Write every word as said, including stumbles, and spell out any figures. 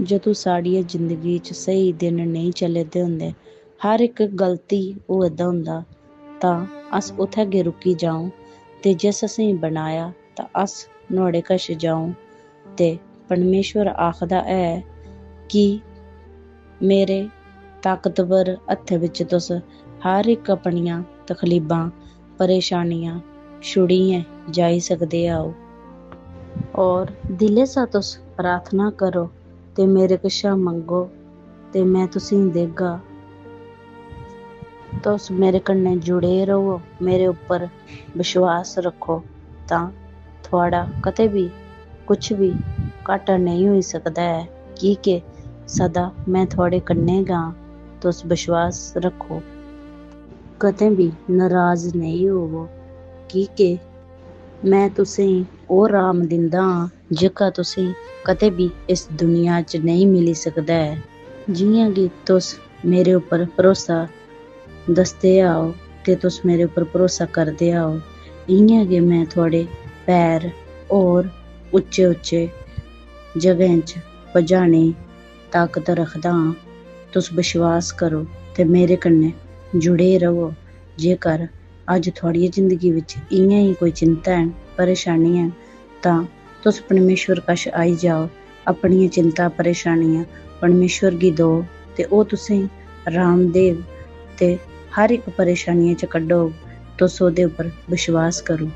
जदूं साढ़ियै जिंदगी च स्हेई दिन नेईं चले दे होंदे, हर इक गलती होआ दा होंदा, तां अस उत्थै गै रुकी जाओ ते जिस असेंगी बनाया, तां अस नुहाड़े कश जाओ। ते परमेश्वर आखदा ऐ कि मेरे ताकतवर हत्थै बिच तुस हर इक अपनियां तकलीफां, परेशानियां छुड़ियै जाई सकदे ओ। और दिलै सा तुस प्रार्थना करो ते मेरे कशा मंगो ते में तुसेंगी देगा। तुस मेरे कन्नै जुड़े र'वो, मेरे उप्पर विश्वास रक्खो, तां थुआढ़ा कदें बी कुछ बी घाटा नेईं होई सकदा ऐ, की के सदा में थुआढ़े कन्नै गै आं। तुस विश्वास रक्खो, कदें बी नराज नेईं होवो, की के में तुसेंगी ओह् राम दिंदा आं, जेह्का तुसेंगी कदें बी इस दुनिया च नेईं मिली सकदा ऐ। जि'यां कि तुस मेरे उप्पर भरोसा दसदे आओ ते तुस मेरे उप्पर भरोसा करदे आओ, इ'यां गै में थुआढ़े पैर होर उच्चे-उच्चे जगहें च पजाने दी ताकत रखदा आं। तुस विश्वास करो ते मेरे कन्नै जुड़े र'वो। जेकर अज्ज थुआढ़ियै जिंदगी बिच इ'यां गै कोई चिंता ऐ, परेशानी ऐ, तां तुस परमेश्वर कश आई जाओ, अपनियां चिंता, परेशानियां परमेश्वर गी दो ते ओह् तुसेंगी राम देग ते हर इक परेशानियें च कड्ढोग। तुस ओह्दे उप्पर विश्वास करो।